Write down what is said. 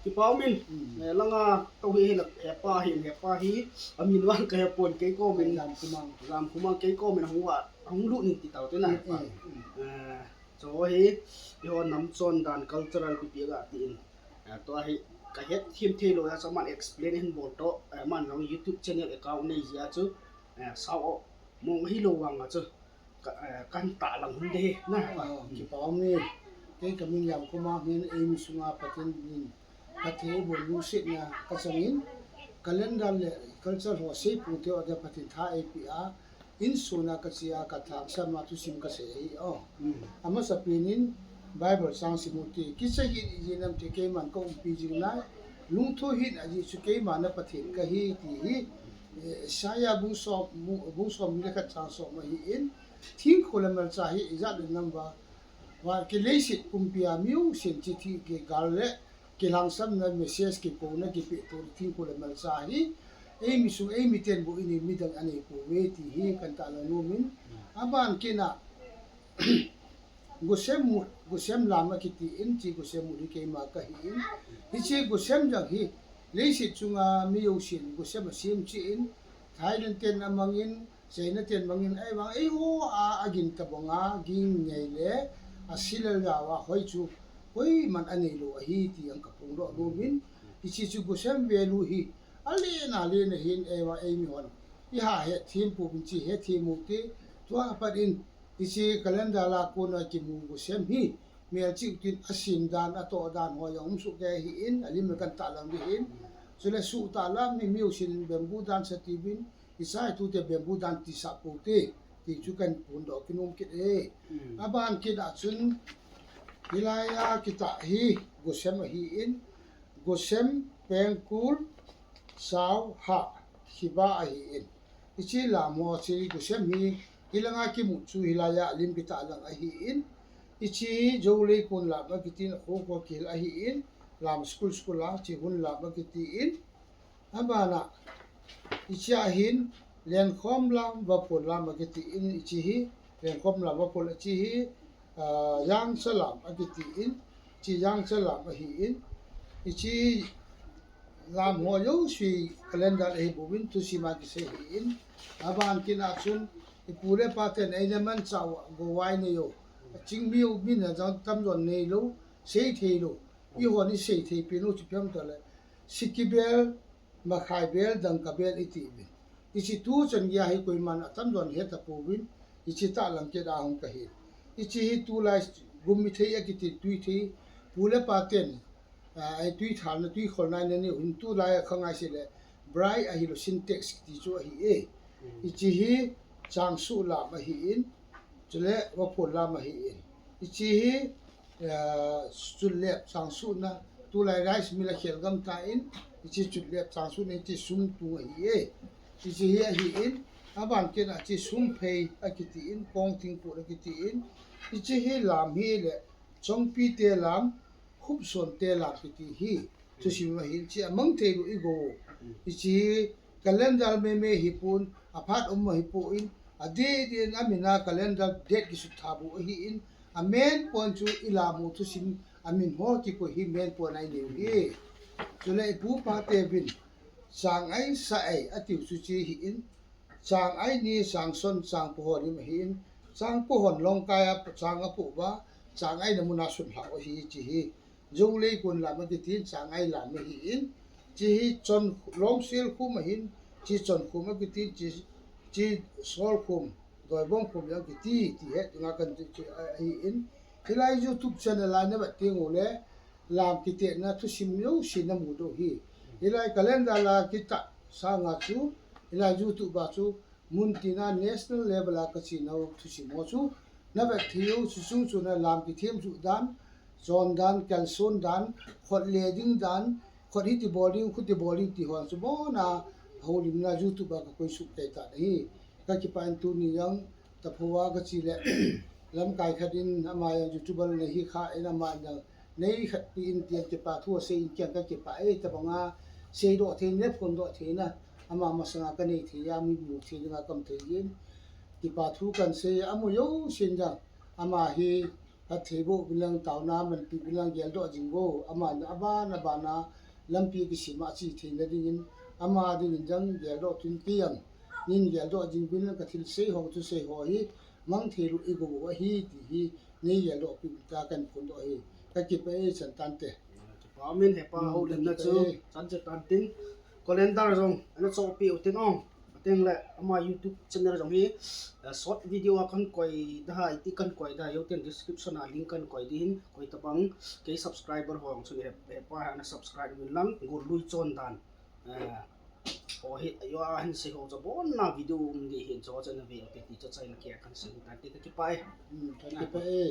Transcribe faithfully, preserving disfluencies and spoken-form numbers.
Kipa umin, eh, langa tou hi, hi la, hepa hi, hepa hi, amin vang kahepon kei komin. Jam Khumang. Jam Khumang kei komin hung va, hung lut in ti tau te na. Eh, cho hi, eiho nam chondan cultural pipi ga ti in. Eh, tua hi, kahet thim thei lou a, cho aman explain hin bol to, eh, aman jong YouTube channel account nei jia chu, eh, sao o, mong hi lou vang a chu. Ka, eh, kan tahlang hun de na. Kipa umin, kei kamin Jam Khumang hin, eimi sunga Pathen in, Pathen in eiboh lungsetna kachangin, calendar le culture ho seipung te ho te Pathen tha eipeh a, insung a kache a, kalhangsam a thusim kasei ahi. Amasapen in, Bible chang sim u te, kicha hih in ijeh inem ti keiman kaumpi jing nai, lungthu hih in ajeh chu keima na Pathen kahi ti hi, eh, Isaiah bung som, bung, bung somni le khat chang som ahin, Thingkho le malcha hi ijat le nam va, va kileiset pumpi a miusen chi thi kigal le kilhangsamna message kikouna kipeh to thingkho le malcha hi, eimi sung eimi ten bou inei midang anei pouve ti hi kan tahlang nomin, aban kit a, Gosem mut, Gosem lam akiti in, hiche Gosem mut hi keima kahi in, hiche Gosem jong hi leiset chunga mi jousen Gosem asem cheh in, Thailand ten amang in, China ten mang in, ahivang eiho a agin tabang a ging ngei le, asilel jao a hoi chu koiman anei lou ahi ti jong kaphongdoh nomin, hiche chu Gosem value hi alen alen ahin, ahivang eimi hon iha het them pouvin, hiche het them u te, tua pat in, hiche calendar a kona kimu Gosem hi, melchih u tin asem dan, atoh dan ho jong um soh kei ahin, alim le kan tahlang ding ahin, chule suhtah lam hi mi jousen bamboo dance atiuvin, Isai tute bamboo dance tisah pou te, ti chu kan phongdoh kinom kit e. Aban kit a chun, hilai a kitah hi Gosem ahin, Gosem, Pengkul, Sao, Hah, Khiba ahin. Hiche lam ho hiche Gosem hi, hilanga kimu chu hilai a lim kitahlang ahin. Hiche hi Jou Leikon lam akitin, akho kho kihil ahin, lam school school a, hiche Hun lam akitin. Abana, hiche a hin, Lenkhom lam, Vaphol lam akitin, hiche hi, Lenkhom lam, Vaphol hiche hi, ah, Jangcha lam akitin, hiche Jangcha lam ahin, hiche lam ho jouse calendar ahi bouvin, thusim a kisei ahin, aban kit a chun, ipu le ipa ten eina manchah uva, gouva inei u, chingmi u min a jong tamjon neilou, seithei lou, eihon isei thei pen u chu ipi ham itile, Sikibel, Makhai bel, Dangka bel iti uvin. Hiche tu chan geiya hi koiman atamjon hetapouvin, hiche tahlang kit a hung kahi. Hiche hi tulai gum mithei akitin, tuithei, pu le pa ten, ah, tui thalna, tui kholna inei u hin, tulai a khangai seh le, Bryant ahilou, Sintex kiti chu ahi e. Hiche hi Changsuh lam ahin, chule Vaphol lam ahin. Hiche hi, ah, chutlep changsuhna, tulai rice mill a khel gam tan, hiche chutlep changsuhna hiche sum tung ahi e. Hiche hi ahin, aban kit a hiche sumphei akitin, kong thingput akitin. Hiche hi lam hile, Chongpi te lam, Khupson te lam kiti hi, thusim ahin, hiche amang thei lou igou. Hiche hi calendar meme hipon, aphat um ahipon, adeh deh in amin a calendar date kisut tha bou ahin, amen pon chu ilam u thusim amin ho kikoi hi men pon a inei u hi. Chule ipu ipa teuvin, Changai Saai atiu chu hiche ahin, Changai ni, Changson, Changpohon lim ahin, Changpohon Longkai a chang apoh uva, Changai na mun a sunlhah u ahi hiche hi. Jou Leikon lam akitin, Changai lam ahin, hiche hi Chon, Lomsel khum ahin, hiche Chonkhum akitin, hiche, hiche Solkhum, Doibong khum jong kiti, ti het dinga kan ti chu ahin. Hilai YouTube channel a navet teng ule, lam kitetna thusim jouse namu diu ahi. Hilai calendar a kitah sanga chu, hilai YouTube a chu, mun tina national level a kachenau thusim ho chu, navet thei u, chuche chung chuna lam kithem juh dan, chon dan, kalson dan, khut le ding dan, khut hiti bol ding, khuti bol ding ti ho chu abona houlimna YouTube a kakoi suh kei tan ahi. Kakipah in tuni jong, taphou a kache le, lamkai khat in ama jong YouTuber nahi kha in ama jong, nei khat pi in tin kipathu asei in kei jong kakipah e, tabanga seidoh theina, phondoh theina, ama masanga kanei thei a, mi mu thei dinga kaum thei jin. Kipathu kahin sei, amu jousen jong, ama hi, Phattheiboh uvin lang, taona manpi uvin lang, geldoh jing uvo. Aman abana bana lampi kisem a che theina dingin, ama dingin jong geldoh uvin tiang. Nin geldoh jing uvin lang, kathilsei ho, thusei ho hi mang thei lou igou u ahi ti hi nei geldoh peh uvin tia kahin phondoh ahi. Kakipah e Chantante. Kipah umin hepa, hmm, houlimna chu, kipah e. Chan che tan tin, calendar jong ana chohpeh u tin ong. Atengle ama YouTube channel jong hi, eh, short video a kahin koi da, iti kahin koi da, jou tin description a link kahin koi ding ahin, koi tabang kei subscriber ho jong chun he, hepa hi ana subscribe uvin lang, gollui chon dan. Eh, ho hi, ajo a hin sei ho chu abonna video um ding ahin, chu chu ana ve ute ti chu achaina keiya kahin sei tan, ti kakipah e. Hmm, kakipah e.